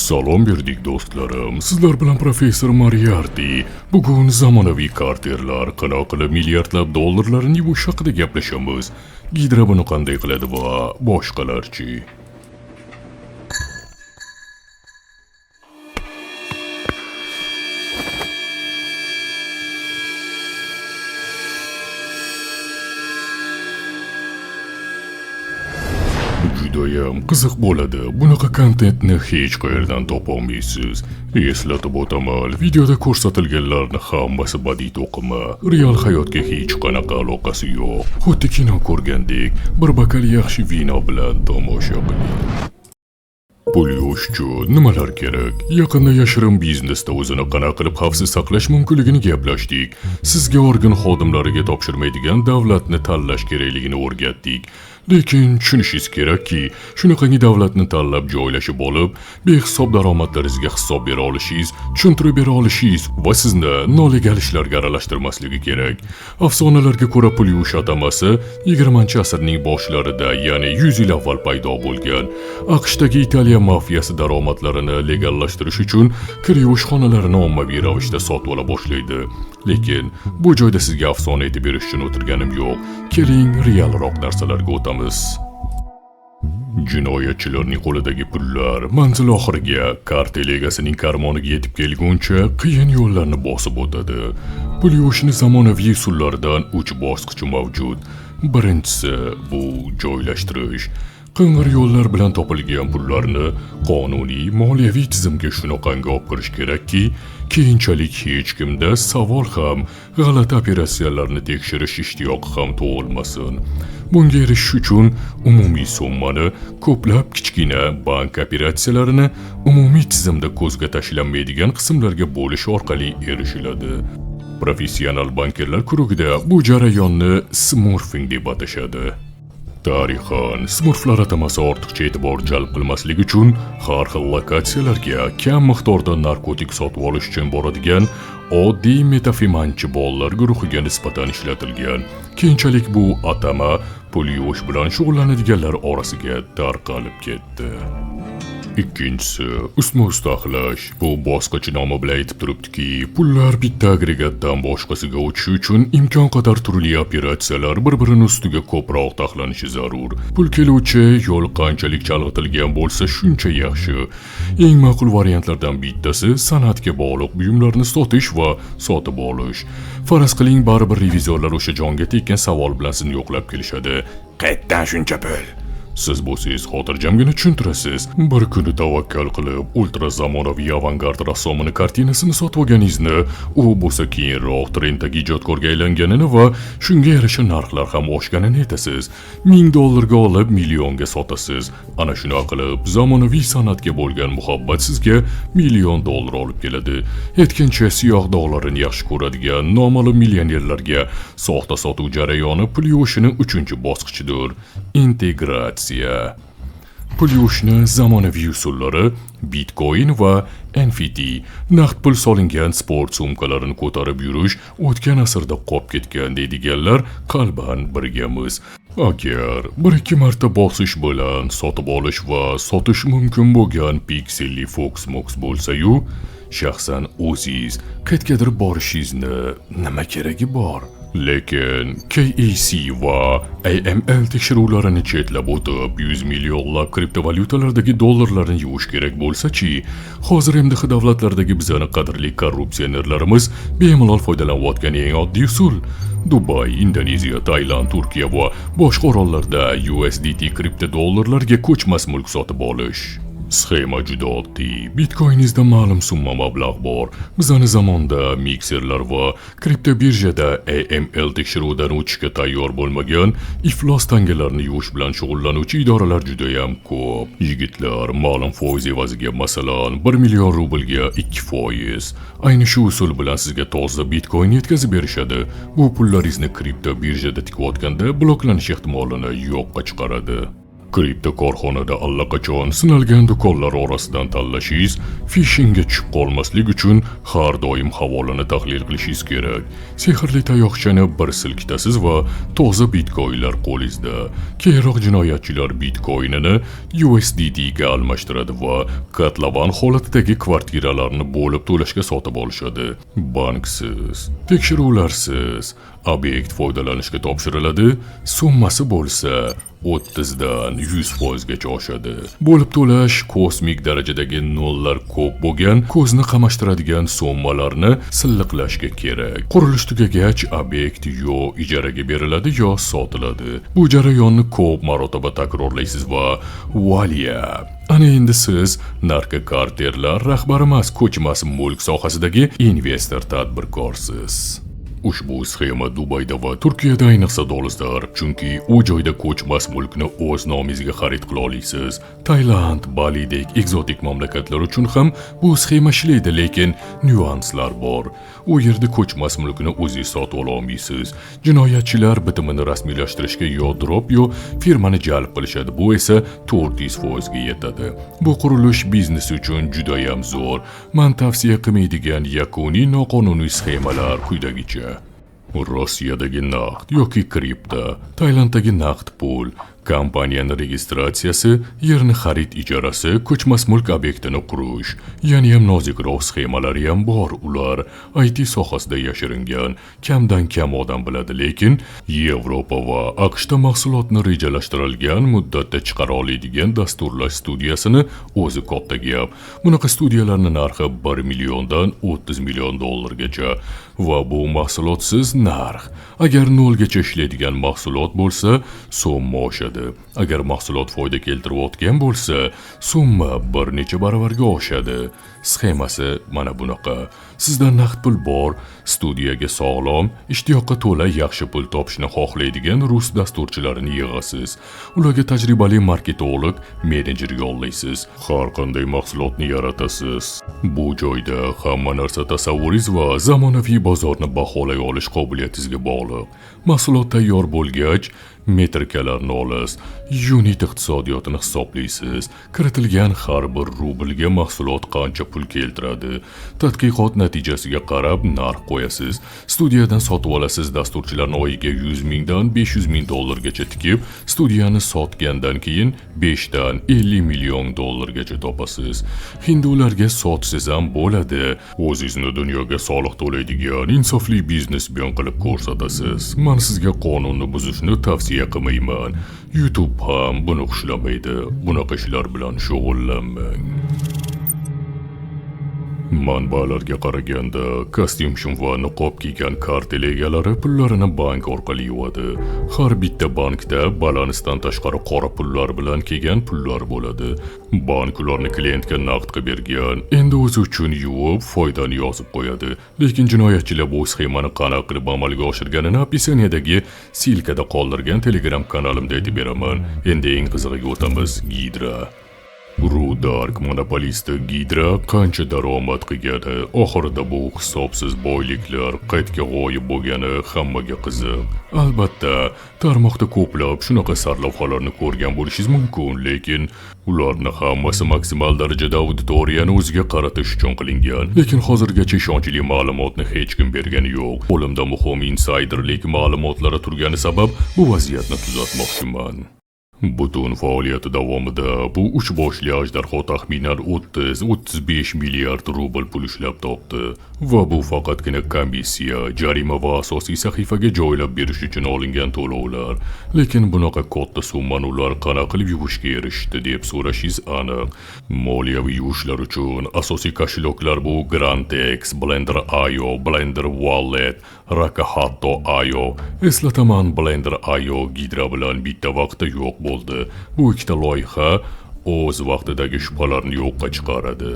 Salom berdik do'stlarim. Sizlar bilan professor Moriarty. Bugun zamonaviy karterlar qanaqa qilib milliardlab dollarlarni yuvish haqida gaplashamiz. Gidra buni qanday qiladi va boshqalarchi. Judayam qiziq bo'ladi. Bunaqa kontentni hech qayerdan topolmaysiz. Eslatib o'taman, videoda ko'rsatilganlarni hammasi badiiy to'qima. Real hayotga hech qanaqa aloqasi yo'q. Xuddi kino ko'rgandek, bir bokal yaxshi vino bilan tomosha qiling. Pul yuvish uchun nimalar kerak? Yaqinda yashirin biznesda o'zini qanaqa qilib xavfsiz saqlash mumkinligini gaplashdik. Sizga organ xodimlariga topshirmaydigan davlatni tanlash kerakligini o'rgatdik. Lekin tushunishingiz kerakki, shunaqangi davlatni tanlab joylashib olib, behisob daromadlaringizga hisob bera olishingiz, tushuntirib bera olishingiz va sizni nolegal ishlarga aralashtirmasligi kerak. Afsonalarga ko'ra pul yuvish atamasi 20-asrning boshlarida, ya'ni 100 yil avval paydo bo'lgan. AQShdagi Italiya mafiyasi daromadlarini legallashtirish uchun kir yuvish xonalarini ommaviy ravishda sotib ola boshlaydi. Lekin bu joyda sizga afsona aytib berish uchun o'tirganim yo'q. Keling, realroq narsalarga o'tamiz. Jinoyatchilarning qo'lidagi pullar manzil oxiriga kartel egasining karmoniga yetib kelguncha qiyin yo'llarni bosib o'tadi. Pul yuvishni zamonaviy usullaridan 3 bosqichi mavjud. Birinchisi bu joylashtirish. Qing'ir yo'llar bilan topilgan pullarni qonuniy moliyaviy tizimga shunaqangi olib kirish kerakki, keyinchalik hech kimda savol ham, g'alati operatsiyalarni tekshirish ishtiyoqi ham tug'ilmasin. Bunga erishish uchun umumiy summani ko'plab kichkina bank operatsiyalarini umumiy tizimda ko'zga tashlanmaydigan qismlarga bo'lish orqali erishiladi. Professional bankirlar guruhida bu jarayonni smurfing deb atashadi. Tarixan smurflar atamasi ortiqcha e'tibor jalb qilmaslik uchun har xil lokatsiyalarga kam miqdorda narkotik sotib olish uchun boradigan oddiy metafimanchi bolalar guruhiga nisbatan ishlatilgan. Keyinchalik bu atama pul yuvish bilan shug'ullanadiganlar orasiga tarqalib ketdi. Ikkinchisi ustma-ust taxlash. Bu bosqich nomi bilan aytib turibdiki, pullar bitta agregatdan boshqasiga o'tishi uchun imkon qadar turli operatsiyalar bir-birini ustiga ko'proq taxlanishi zarur. Pul keluvchi yo'l qanchalik chalg'itilgan bo'lsa, shuncha yaxshi. Eng ma'qul variantlardan bittasi san'atga bog'liq buyumlarni sotish va sotib olish. Faraz qiling, baribir revizorlar o'sha jonga tekkan savol bilan sizni yo'qlab kelishadi. Qayerdan shuncha pul? Siz bo'lsangiz xotirjamgina tushuntirasiz. Bir kuni tavakkal qilib, ultra zamonaviy avangard rassomini kartinasini sotib olganingizni, u bo'lsa keyinroq trenddagi ijodkorga aylanganini va shunga yarasha narxlar ham oshganini aytasiz. $1000 ga olib millionga sotasiz. Ana shunaqa qilib, zamonaviy san'atga bo'lgan muhabbat sizga $1 million olib keladi. Aytgancha, siyoh dog'larini yaxshi ko'radigan noma'lum millionerlarga soxta sotuv jarayoni pul yuvishning 3-bosqichidir. Integratsiya. Pul yuvishni zamonaviy usullari Bitcoin va NFT, naqd pul solingan sport sumkalarini ko'tarib yurish o'tgan asrda qolib ketgan deydiganlar qalban birgamiz. Agar 1-2 marta bosish bilan sotib olish va sotish mumkin bo'lgan pikselli Fox-Mox bo'lsa-yu, shaxsan o'zingiz qayergadir borishingizni nima keragi bor? Lekin KEC va AML tekshiruvlarini chetlab o'tib, 100 millionlab kriptovalyutalardagi dollarlarni yuvish kerak bo'lsa-chi, hozir MDH davlatlaridagi bizani qadrli korrupsionerlarimiz bemalol foydalanayotgan eng oddiy usul Dubay, Indoneziya, Tailand, Turkiya va boshqa orollarda USDT kripto dollarlarga ko'chmas mulk sotib olish. Sxema juda oddiy. Bitcoiningizda ma'lum summa mablag' bor. Bizani zamonda mikserlar va kripto birjada AML tekshiruvidan o'tishga tayyor bo'lmagan iflos tangalarni yuvish bilan shug'ullanuvchi idoralar juda ham ko'p. Yigitlar ma'lum foiz evaziga, masalan, 1 million rublga 2%. Ayni shu usul bilan sizga toza Bitcoin yetkazib berishadi. Bu pullaringizni kripto birjada tikayotganda bloklanish ehtimolini yo'qqa chiqaradi. Kripto korxonada allaqachon sinalgan do'konlar orasidan tanlashingiz, fishingga tushib qolmaslik uchun har doim havolani tahlil qilishingiz kerak. Sehrli tayoqchani bir silkitasiz va toza bitcoinlar qo'lingizda. Keyinroq jinoyatchilar bitcoinini USDT ga almashtiradi va kotlovan holatidagi kvartiralarni bo'lib to'lashga sotib olishadi. Banksiz, tekshiruvlarsiz obyekt foydalanishga topshiriladi, summasi bo'lsa 30 dan 100% gacha oshadi. Bo'lib to'lash kosmik darajadagi nollar ko'p bo'lgan, ko'zni qamashtiradigan summalarni silliqlashga kerak. Qurilish tugagach, obyekt yo ijaraga beriladi, yo sotiladi. Bu jarayonni ko'p marotaba takrorlaysiz va вуаля! Ana endi siz narkokartellar rahbari emas, ko'chmas mulk sohasidagi investor tadbirkorsiz. Ushbu sxema Dubayda va Turkiyada ayniqsa dolzarb, chunki u joyda ko'chmas mulkni o'z nomingizga xarid qila olasiz. Tailand, Balidek ekzotik mamlakatlar uchun ham bu sxema ishlaydi, lekin nyuanslar bor. U yerda ko'chmas mulkni o'zingiz sotib ola olmaysiz. Jinoyatchilar bitimini rasmiylashtirishga yo drop, yo firmani jalb qilishadi. Bu esa 400% ga yetadi. Bu qurilish biznesi uchun judayam zo'r. Man tavsiya qilmaydigan yakuniy noqonuniy sxemalar quyidagicha. Rossiyadagi naqd yoki kripto, Tailanddagi naqd pul, kompaniyani registratsiyasi, yerni xarid ijarasi, ko'chmas mulk obyektini qurish. Yana ham nozikroq sxemalari ham bor. Ular IT sohasida yashiringan, kamdan kam odam biladi, lekin Yevropa va AQShda mahsulotni rejalashtirilgan muddatda chiqara oladigan dasturlash studiyasini o'zi katta gap. Bunaqa studiyalarni narxi 1 milliondan 30 million dollargacha va bu mahsulotsiz narx. Agar nolgacha ishlaydigan mahsulot bo'lsa, summa oshadi. Agar mahsulot foyda keltirayotgan bo'lsa, summa bir necha baravarga oshadi. Sxemasi mana bunaqa. Sizda naqd pul bor, studiyaga sog'lom, ishtiyoqqa to'la yaxshi pul topishni xohlaydigan rus dasturchilarini yig'asiz. Ularga tajribali marketolog, menejer yollaysiz. Har qanday mahsulotni yaratasiz. Bu joyda hamma narsa tasavvuringiz va zamonaviy bozorni baholay olish qobiliyatingizga bog'liq. Mahsulot tayyor bo'lgach, metrikalarni olasiz, yunit iqtisodiyotini hisoblaysiz, kiritilgan har bir rublga mahsulot qancha pul keltiradi, tadqiqot natijasiga qarab narx qo'yasiz, studiyadan sotib olasiz, dasturchilarni oyiga 100 mingdan 500 ming dollargacha tikib, studiyani sotgandan keyin 5 dan 50 million dollargacha topasiz. Hindularga sotsangiz ham bo'ladi. O'zingizni dunyoga soliq to'laydigan insofli biznesmen qilib ko'rsatasiz. Man sizga qonunni buzishni tavsiya qilmayman. YouTube ham buni xushlamaydi. Bunaqa ishlar bilan shug'ullanmang. Manbalarga qaraganda, kostyum shim va niqob kiygan kartel egalari pullarini bank orqali yuvadi. Har bitta bankda balansdan tashqari qora pullar bilan kelgan pullar bo'ladi. Bank ularni klientga naqd qilib bergan, endi o'zi uchun yuvib, foydani yozib qo'yadi. Lekin jinoyatchilar bu sxemani qanaqa qilib amalga oshirganini описание dagi ссылка da qoldirgan Telegram kanalimda aytib beraman. Endi eng qizig'iga o'tamiz: Gidra. Rudark monopolisti Gidra qancha daromad qilgani, oxirida bu hisobsiz boyliklar qayerga g'oyib bo'lgani hammaga qiziq. Albatta, tarmoqda ko'plab shunaqa sarlavhalarni ko'rgan bo'lishingiz mumkin, lekin ularni hammasi maksimal darajada auditoriyani o'ziga qaratish uchun qilingan. Lekin hozirgacha ishonchli ma'lumotni hech kim bergani yo'q. Qo'limda muhim insayderlik ma'lumotlari turgani sabab bu vaziyatni tuzatmoqchiman. Butun faoliyati davomida bu uch boshli ajdarho taxminan 30-35 milliard rubl pul ishlab topdi va bu faqatgina komissiya, jarima va asosiy sahifaga joylab berish uchun olingan to'lovlar. Lekin bunaqa katta summani ular qanaqa qilib yuvishga erishdi deb so'rashingiz aniq. Moliyaviy yuvishlar uchun asosiy кошелёк lar bu Grantex, Blender.io, Blender Wallet, Rakahatto.io. Eslataman, Blender.io Gidra bilan bitta vaqtda yo'q bo'ldi. Bu ikkita loyiha o'z vaqtidagi shubhalarni yo'qqa chiqaradi.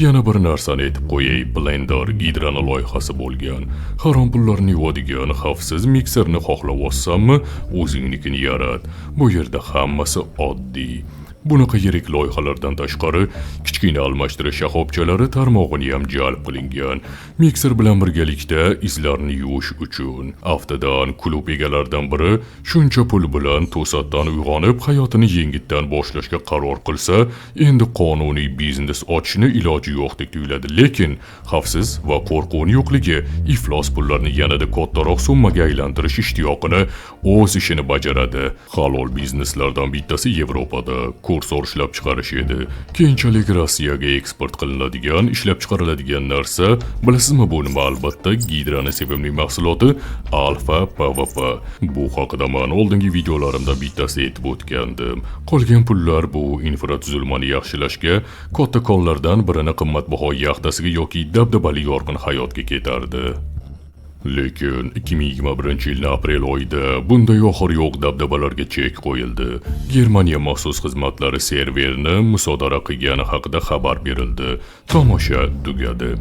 Yana bir narsani aytib qo'yay, Blender Gidrani loyihasi bo'lgan. Harom pullarni yuvadigan xavfsiz mikserni xohlayapsanmi, o'zingnikini yarat. Bu yerda hammasi oddiy. Bunaqa yirik loyihalardan tashqari kichkina almashtirish shoxobchalari tarmog'ini ham jalb qilingan. Mikser bilan birgalikda izlarni yuvish uchun aftidan klub egalaridan biri shuncha pul bilan to'satdan uyg'onib hayotini yengitdan boshlashga qaror qilsa, endi qonuniy biznes ochishni iloji yo'qdek tuyuladi. Lekin xavfsiz va qo'rquvning yo'qligi iflos pullarni yanada kattaroq summaga aylantirish ishtiyoqini o'z ishini bajaradi. Halol bizneslardan bittasi Yevropada kursor ishlab chiqarish edi. Keyinchalik Rossiyaga eksport qilinadigan, ishlab chiqariladigan narsa, bilasizmi bu nima? Albatta Gidrani sevimli mahsuloti Alfa PVP. Bu haqida men oldingi videolarimda bittasi aytib o'tgandim. Qolgan pullar bu infratuzilmani yaxshilashga, katta konlardan birini qimmatbaho yaxtasiga yoki dabdabali yorqin hayotga ketardi. Lekin 2021-yilning aprel oyida bunday oxir yo'q dabdabalarga chek qo'yildi. Germaniya maxsus xizmatlari serverni musodara qilgani haqida xabar berildi. Tomosha tugadi.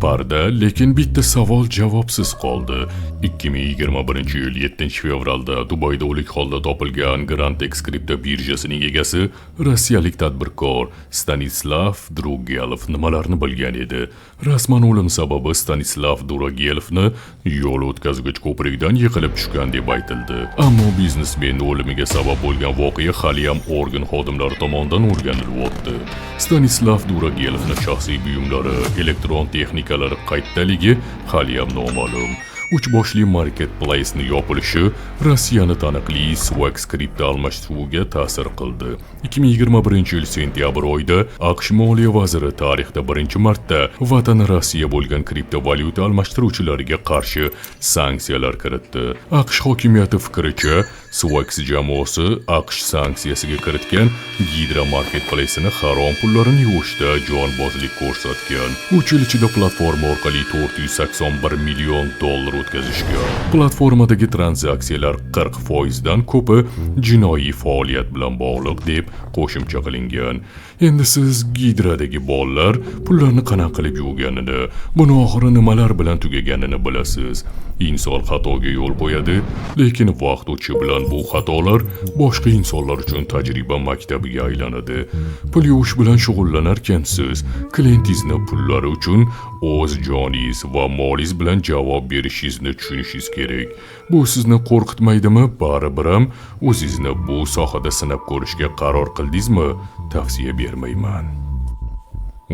Parda, lekin bitta savol javobsiz qoldi. 2021-yil 7-fevralda Dubayda o'lik holda topilgan Grantex kripto birjasining egasi rossiyalik tadbirkor Stanislav Drugelov nimalarni bilgan edi? Rasman o'lim sababi Stanislav Drugelovni yo'l o'tkazgich ko'prikdan yiqilib tushgan deb aytildi. Ammo biznesmen o'limiga sabab bo'lgan voqea haliyam organ xodimlari tomonidan o'rganilyapti. Stanislav Drugelovning shaxsiy buyumlari, elektron texnikalari qayerdaligi haliyam noma'lum. Uch boshli marketplace'ni yopilishi Rossiyani taniqli Swax kripto almashuviga ta'sir qildi. 2021-yil sentyabr oyida AQSh moliya vaziri tarixda birinchi marta vatani Rossiya bo'lgan kriptovalyuta almashtiruvchilariga qarshi sanksiyalar kiritdi. AQSh hokimiyati fikricha, Swax jamoasi AQSh sanksiyasiga kiritgan Gidra marketplace'ini harom pullarini yuvishda jonbozlik ko'rsatgan. 3 yil ichida platforma orqali 481 million dollar o'tkazishgan. Platformadagi tranzaksiyalar 40% dan ko'pi jinoiy faoliyat bilan bog'liq deb qo'shimcha qilingan. Endi siz Gidradagi bolalar pullarni qanaqa qilib yuvganini, buni oxiri nimalar bilan tugaganini bilasiz. Inson xatoga yo'l qo'yadi, lekin vaqt o'tishi bilan bu xatolar boshqa insonlar uchun tajriba maktabiga aylanadi. Pul yuvish bilan shug'ullanarkansiz, klientingizni pullari uchun o'z joningiz va molingiz bilan javob berishingizni tushunishingiz kerak. Bu sizni qo'rqitmaydimi? Baribir ham o'zingizni bu sohada sinab ko'rishga qaror qildingizmi? Tavsiya bermayman.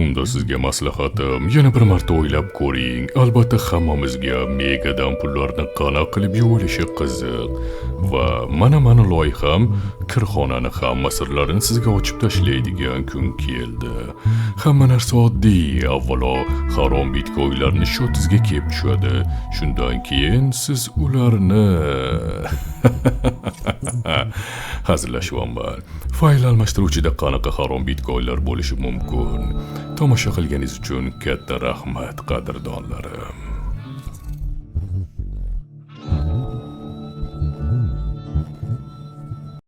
Unda sizga maslahatim, yana bir marta o'ylab ko'ring. Albatta hammamizga megadan pullarni qanaqa qilib yuvilishi qiziq. Va mana loyiham kirxonani hamma sirlarini sizga ochib tashlaydigan kun keldi. Hamma narsa oddiy. Avvalo harom bitcoinlarni shotingizga kelib tushadi. Shundan keyin siz ularni hazillashyapman. Fayl almashtiruvchida qanaqa harom bitcoinlar bo'lishi mumkin? Tomosha qilganingiz uchun katta rahmat, qadrdonlarim.